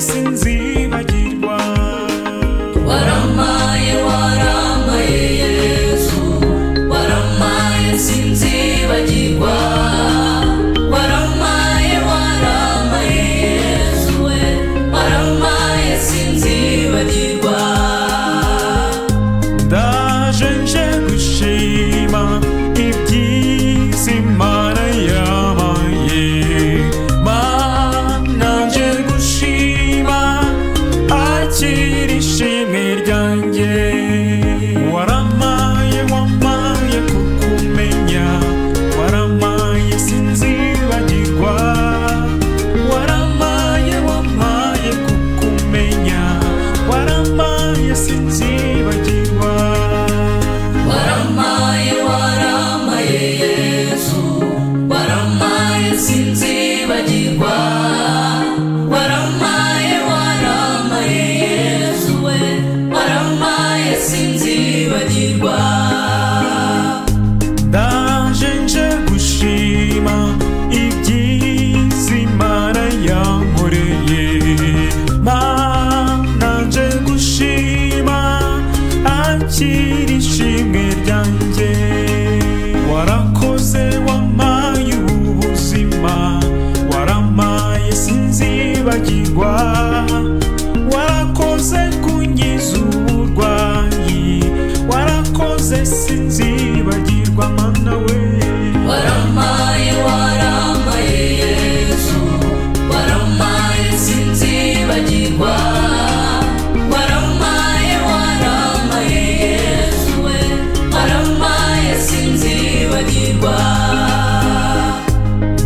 Sinzibagirwa. Waramaye, waramaye Yesu, waramaye sinzibagirwa. Waramaye, waramaye Yesu we, waramaye sinzibagirwa. Ndaje nje gushima ibyiza Imana yabaye, Mana nje gushima, akira ishimwe ryanjye. Waramaye, wamaye kukumenya, waramaye sinzibagirwa. Waramaye, wamaye kukumenya, waramaye sinzibagirwa. Waramaye, waramaye Yesu, waramaye sinzibagirwa. Waramaye, waramaye Yesu we, waramaye sinzibagirwa. Ndaje nje gushima ibyiza Imana yankoreye, Mana nje gushima, akira ishimwe ryanjye. Warakoze wampaye ubuzima, waramaye sinzibagirwa. Warakoze kunkiza uburwayi, warakoze sinzibagirwa Mana we. Waramaye, waramaye Yesu, waramaye sinzibagirwa. Waramaye, waramaye Yesu we, waramaye sinzibagirwa.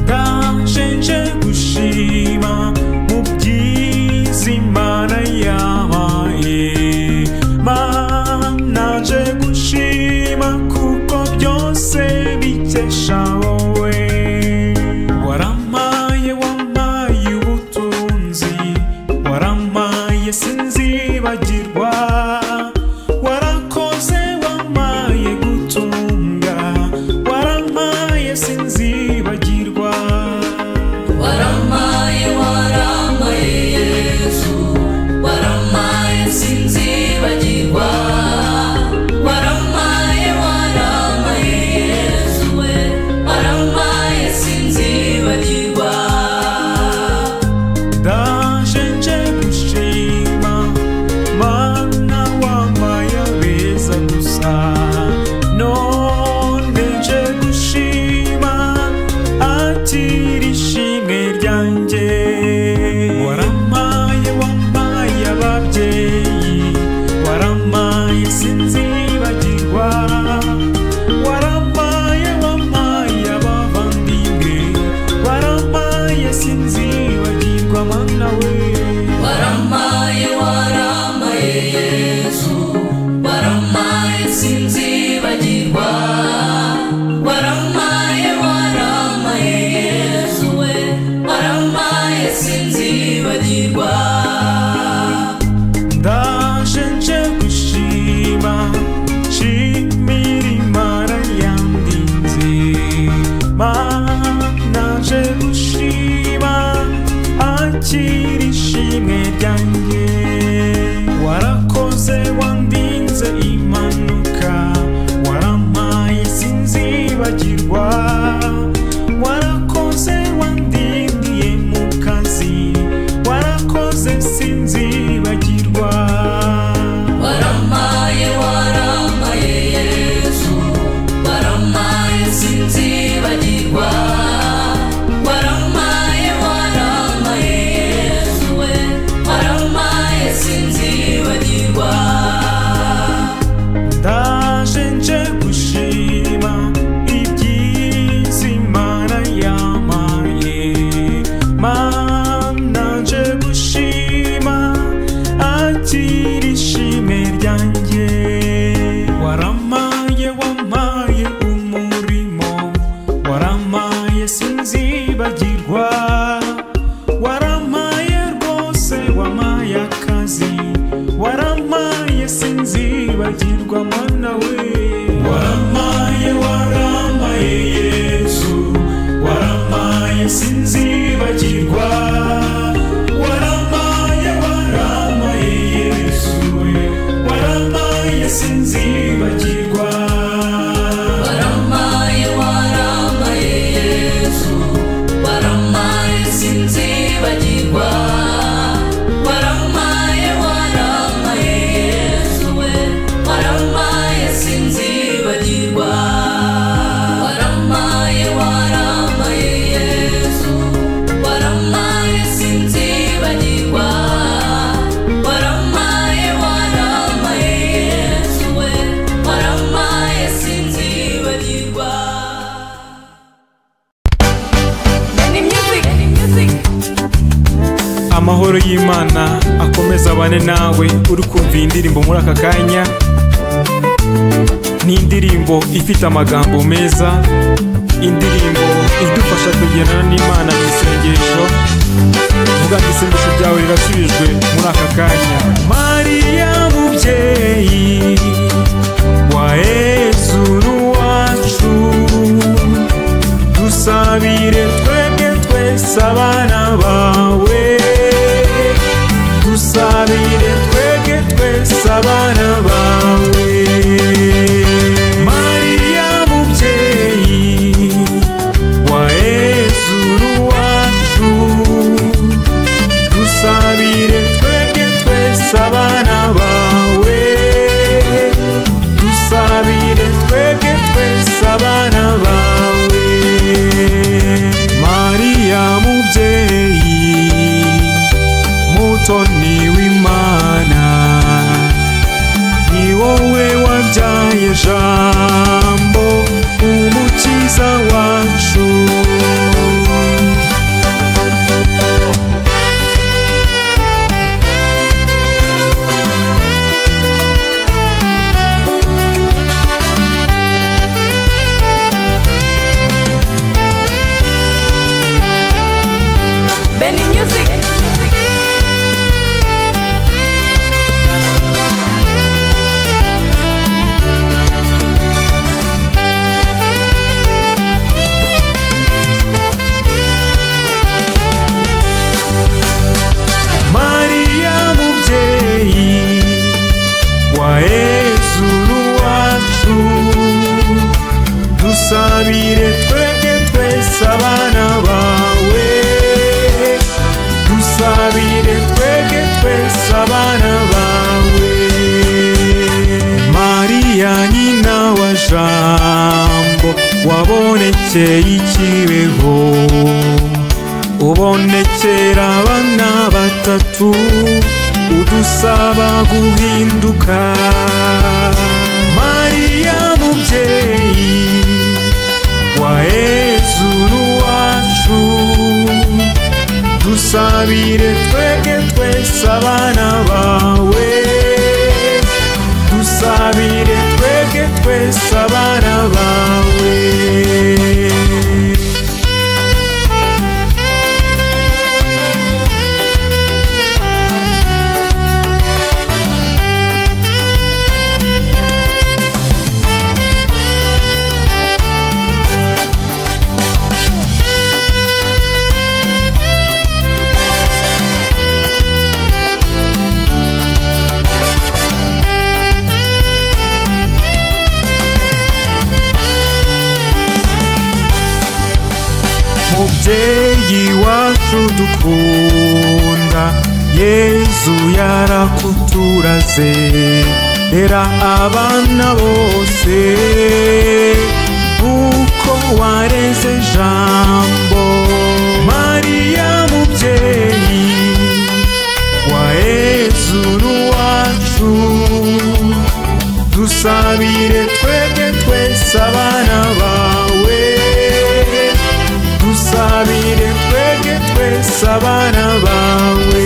Ndaje nje gushima mu byiza Imana yabaye, Mana nje gushima kuko byose bikesha wowe. Waramaye, wamaye ubutunzi, waramaye sinzibagirwa. Warakoze wamaye gutunga, waramaye sinzibagirwa. Waramaye, waramaye Yesu, waramaye sinzibagirwa. Waramaye, waramaye Yesu we, waramaye sinzibagirwa. Ndaje nje gushima Mana wampaye abeza gusa, none nje gushima, akira ishimwe ryanjye. Waramaye, wampaye ababyeyi, waramaye sinzibagirwa. Waramaye, wampaye abavandimwe, waramaye sinzibagirwa Mana we. Waramaye, waramaye Yesu, waramaye sinzibagirwa. Waramaye, waramaye Yesu we, waramaye sinzibagirwa. Ndaje nje gushima, nshimira Imana yandinze, Mana nje gushima, akira ishimwe ryanjye. Warakoze wandinze impanuka, waramaye sinzibagirwa. Warakoze wandindiye mu kazi, warakoze sinzibagirwa. Waramaye, waramaye Yesu, waramaye sinzibagirwa. Waramaye, waramaye Yesu we, waramaye sinzibagirwa. Ndaje nje gushima ibyiza Imana yampaye, Mana nje gushima, akira ishimwe ryanjye. Waramaye, wamaye umurimo, waramaye sinzibagirwa. Waramaye rwose wamaye akazi, waramaye sinzibagirwa Mana we. Waramaye, waramaye Yesu, waramaye sinzibagirwa. Waramaye, Amahoro y'Imana akomeza abane nawe uri kumva iyi ndirimbo muri aka kanya. Ni indirimbo ifite amagambo meza, indirimbo idufasha kugendana n'Imana mu isengesho. Vuga ngo isengesho ryawe rirasubijwe muri aka kanya. Mariya mubyeyi wa Yezu wacu, dusabire twebwe twese abana bawe, dusabire twebwe twese abana bawe. Mariya mubyeyi wa Yezu wacu, dusabire twebwe twese abana bawe, dusabire twebwe twese abana bawe. Mariya mubyeyi mutoni w'Imana, ni wowe wabyaye Jambo umukiza wacu. Benny Music. Mariya mubyeyi wa Yezu wacu, dusabire twebwe twese abana bawe, dusabire twebwe twese abana bawe. Mariya nyina wa Jambo wabonekeye ikibeho, ubonekera abana batatu, udusaba guhinduka. Mariya mubyeyi wa Yezu wacu, dusabire twebwe twese abana bawe, dusabire twebwe twese abana bawe. Mubyeyi wacu dukunda, Yezu yarakuturaze, rera abana bose uko wareze Jambo. Mariya mubyeyi wa Yezu wacu, dusabire twebwe twese abana bawe, dusabire twebwe twese abana bawe.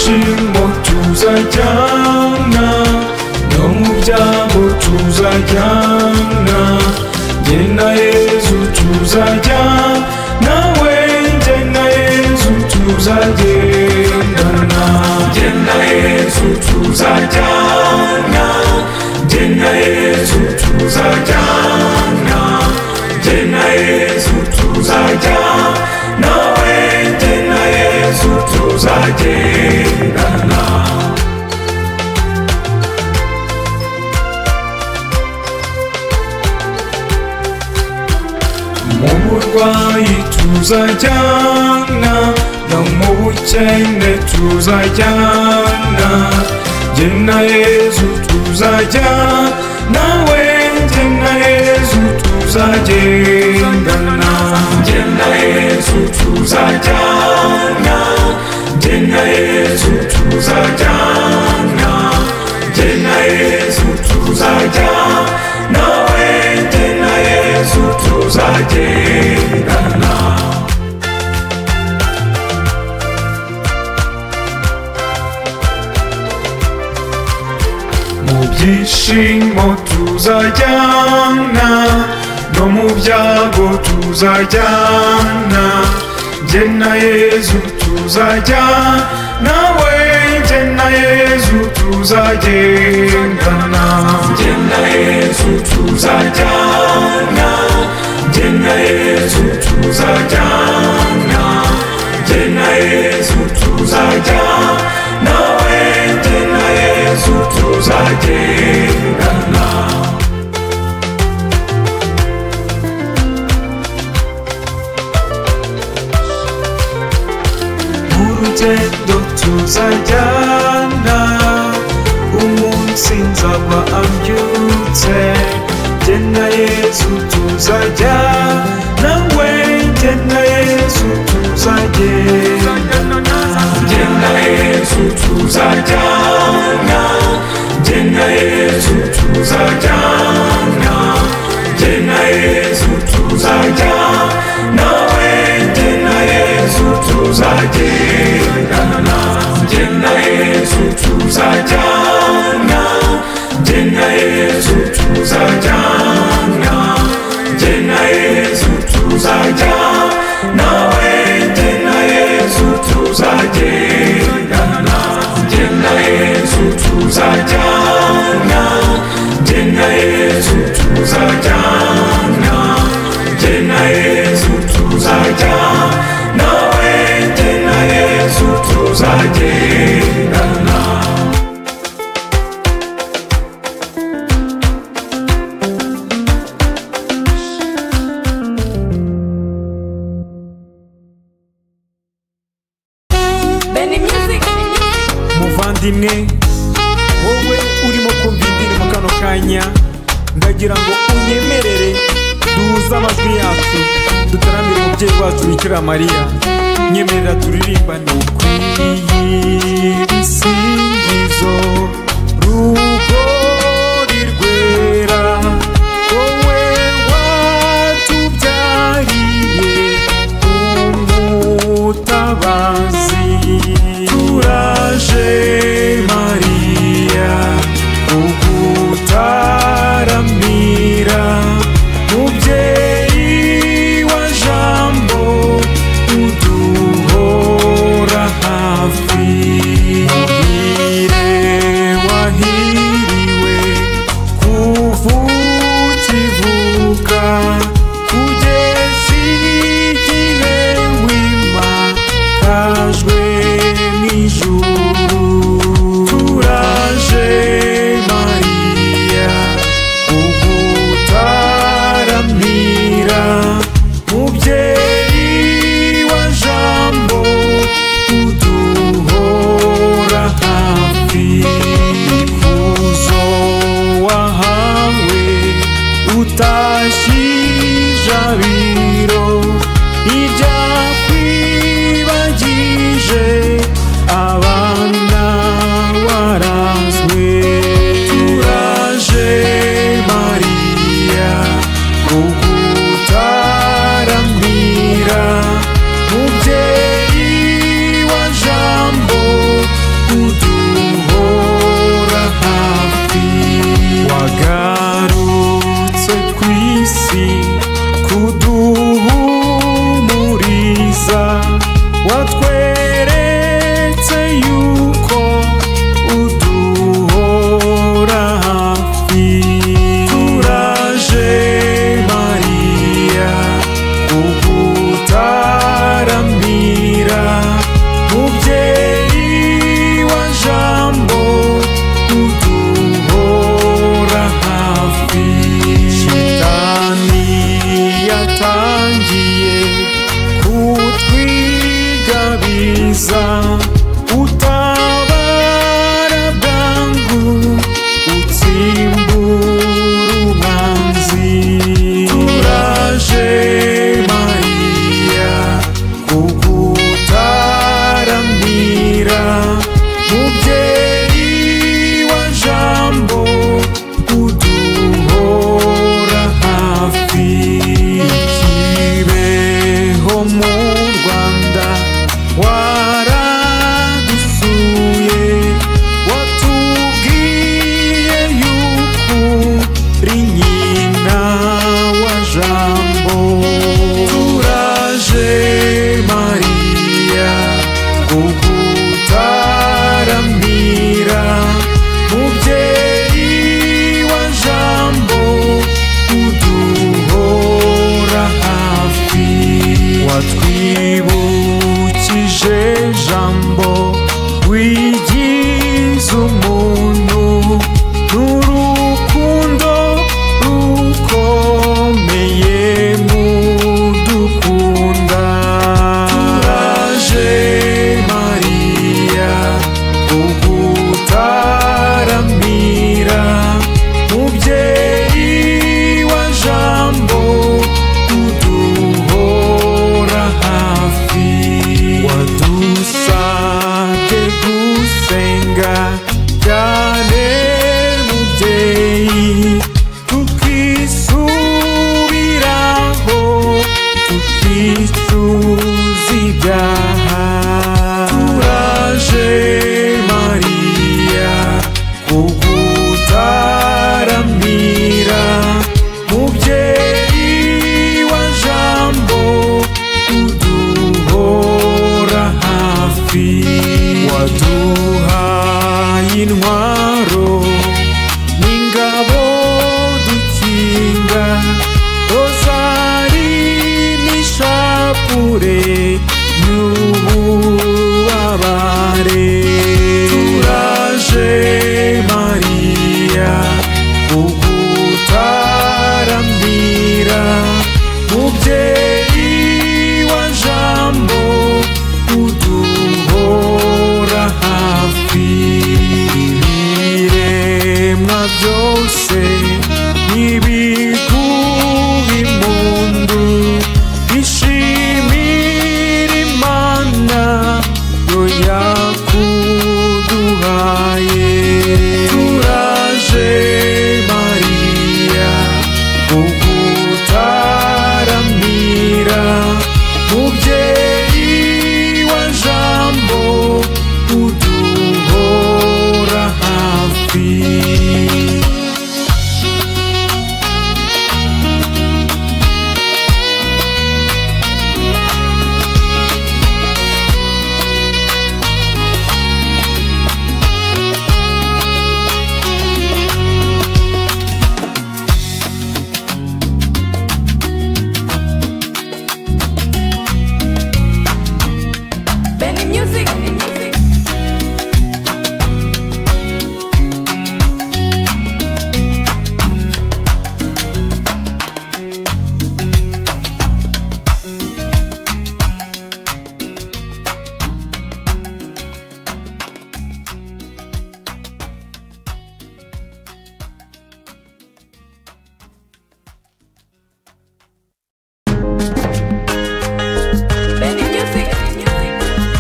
byishimo tuzajyana, no mu byago tuzajyana, jye na Yezu tuzajyana, we jye na Yezu tuzagendana, jye na Yezu tuzajyana, jye na Yezu tuzajyana, jye na Yezu tuzajyana, we jye na Yezu tuzagendana. Mu burwayi tuzajyana, no mu bukene tuzajyana, jye na Yezu tuzajyana, we jye na Yezu tuzagendana, jye na Yezu tuzajyana, jye na Yezu tuzajyana, jye na Yezu tuzajyana, we jye na Yezu tuzagendana. Mu byishimo tuzajyana, no mu byago tuzajyana, jye na Yezu tuzajyana, we jye na Yezu tuzagendana, jye na Yezu tuzajyana, jye na Yezu tuzajyana, jye na Yezu tuzajyana, we jye na Yezu tuzagendana. Mu rugendo tuzajyana, umunsi nzaba ambyutse, jye na Yezu tuzajyana, we jye na Yezu tuzagendana, jye na Yezu tuzajyana, jye na Yezu tuzajyana, jye na Yezu tuzajyana, we jye na Yezu tuzagendana, jye na Yezu tuzajyana, jye na Yezu tuzajyana, jye na Yezu tuzajyana, we jye na Yezu tuzagendana, jye na Yezu tuzajyana, jye na Yezu tuzajyana, jye na Yezu tuzajyana, we jye na Yezu tuzagendana. Muvandimwe, wowe urimo kumva indirimbo kano kanya, ndagira ngo unyemerere duhuze amajwi yacu dutaramire umubyeyi wacu Bikira Mariya. Nyemerera turirimbane. Ukwiye ibisingizo rugori rwera, wowe watubyariye umutabazi, turaje Mariya kugutaramira, mubyeyi wa Jambo uduhora hafi. Watwibukije jambo wigize umuntu n'urukundo rukomeye mudukunda. Turaje Mariya kugutaramira, mubyeyi wa jambo uduhora hafi. Wadusabye gusenga cyane mubyeyi, tukisubiraho tukicuza ibyaha. Turaje Mariya kugutaramira, mubyeyi wa jambo uduhora hafi. Waduhaye intwaro n'ingabo dukinga, rozari n'ishapure y'ububabare. Turaje Mariya kugutaramira, mubyeyi wa jambo uduhora hafi. Ibiremwa byose n'ibiguha impundu, bishimira Imana yo yakuduhaye. Turaje Mariya kugutaramira, mubyeyi wa jambo uduhora hafi. Benny Music. Benny Music.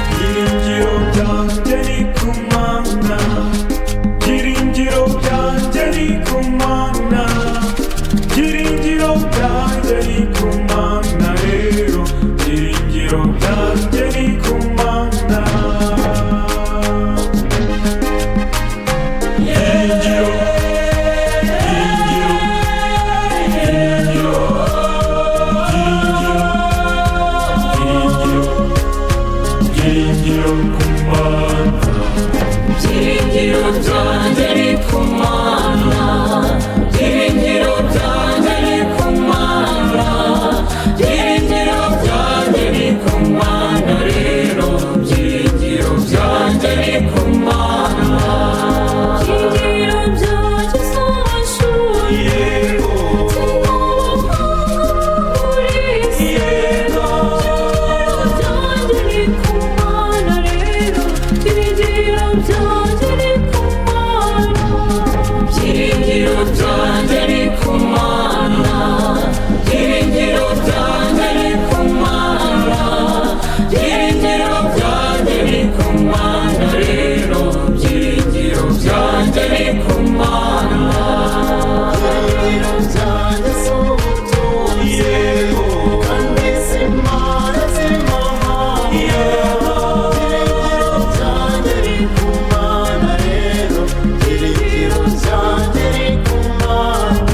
Byiringiro byanjye ni ku Mana, byiringiro byanjye ni ku Mana, byiringiro byanjye ni ku Mana rero, byiringiro byanjye ni ku Mana. Byiringiro, byiringiro, byiringiro, byiringiro, byiringiro, byiringiro ku Mana. Byiringiro byanjye ni ku Mana, byiringiro byanjye ni ku Mana, byiringiro byanjye ni ku Mana rero, byiringiro byanjye ni ku Mana. Byiringiro byanjye si amashuri, Yego, yego. Byiringiro byanjye ni ku Mana, byiringiro byanjye ni ku Mana, byiringiro byanjye ni ku Mana rero, byiringiro byanjye ni ku Mana. Byiringiro byanjye si ubutunzi, Yego, kandi si impano z'amahanga. yego. Byiringiro byanjye ni ku Mana rero, byiringiro byanjye ni ku Mana.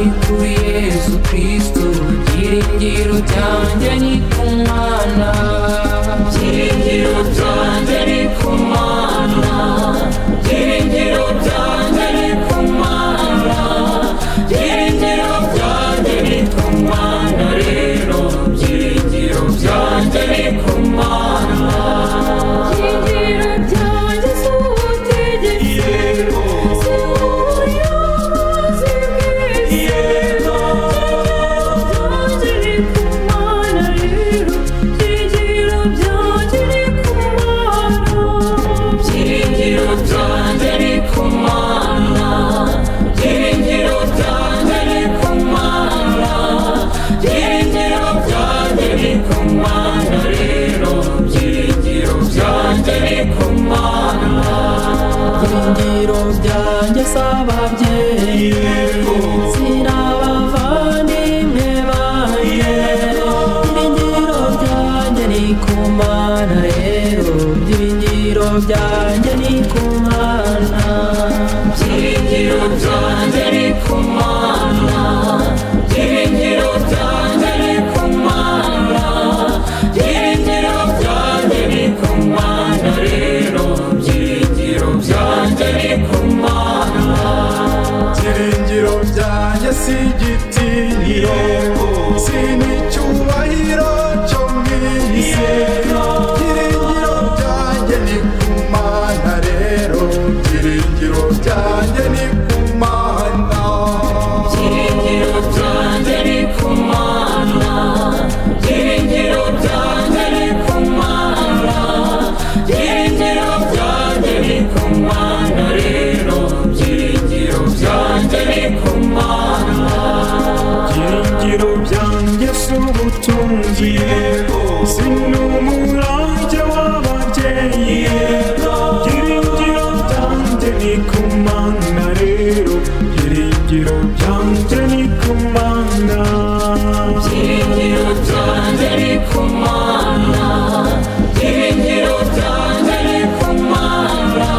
ni kuri Yezu Kristo, byiringiro byanjye ni ku Mana. Byiringiro byanjye ni ku Mana, byiringiro byanjye ni ku Mana, byiringiro byanjye ni ku Mana rero, byiringiro byanjye ni ku Mana. Byiringiro byanjye si ubutegetsi, si ubuyobozi bw'isi. Byiringiro byanjye ni ku Mana rero, byiringiro byanjye ni ku Mana. Byiringiro byanjye ni ku Mana, byiringiro byanjye ni ku Mana, byiringiro byanjye ni ku Mana rero, byiringiro byanjye ni ku Mana. Byiringiro byanjye si ababyeyi, si n'abavandimwe banjye. Byiringiro byanjye ni ku Mana rero, byiringiro byanjye ni ku Mana. Byiringiro byanjye ni ku Mana, byiringiro byanjye ni ku Mana, byiringiro byanjye ni ku Mana rero, byiringiro byanjye ni ku Mana. Byiringiro byanjye si igitinyiro, si n'icyubahiro cyo mu isi. Byiringiro byanjye ni ku Mana rero, byiringiro byanjye ni ku Mana. Byiringiro byanjye ni ku Mana, byiringiro byanjye ni ku Mana, byiringiro byanjye ni ku Mana rero, byiringiro byanjye ni ku Mana. Byiringiro byanjye si ubutunzi, si n'umurage w'ababyeyi. Byiringiro byanjye ni ku Mana rero, byiringiro byanjye ni ku Mana. Byiringiro byanjye ni ku Mana, byiringiro byanjye ni ku Mana,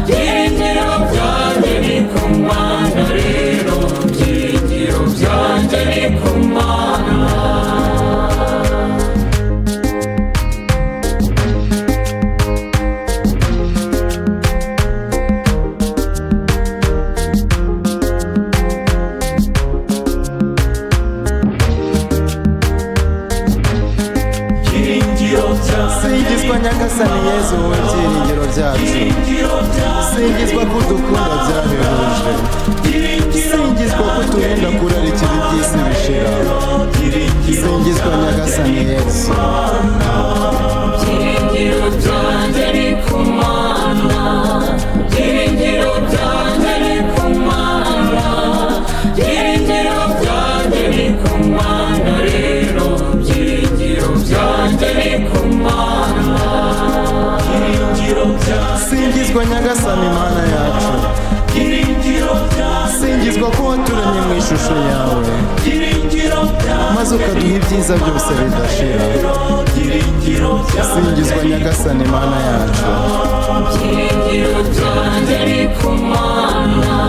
byiringiro byanjye ni ku Mana rero, byiringiro byanjye ni ku Mana. Singizwa Nyagasani Yezu, wowe byiringiro byacu. Singizwa ko udukunda byahebuje. Singizwa ko uturinda kurarikira iby'isi bishira. Singizwa Nyagasani Yezu. Byiringiro byanjye ni ku Mana, byiringiro byanjye ni ku Mana, byiringiro byanjye ni ku Mana rero, byiringiro byanjye ni ku Mana. Singizwa Nyagasani Mana yacu. Singizwa ko waturemye mu ishusho yawe, maze ukaduha ibyiza byose bidashira. Singizwa Nyagasani Mana yacu. Byiringiro byanjye ni ku Mana,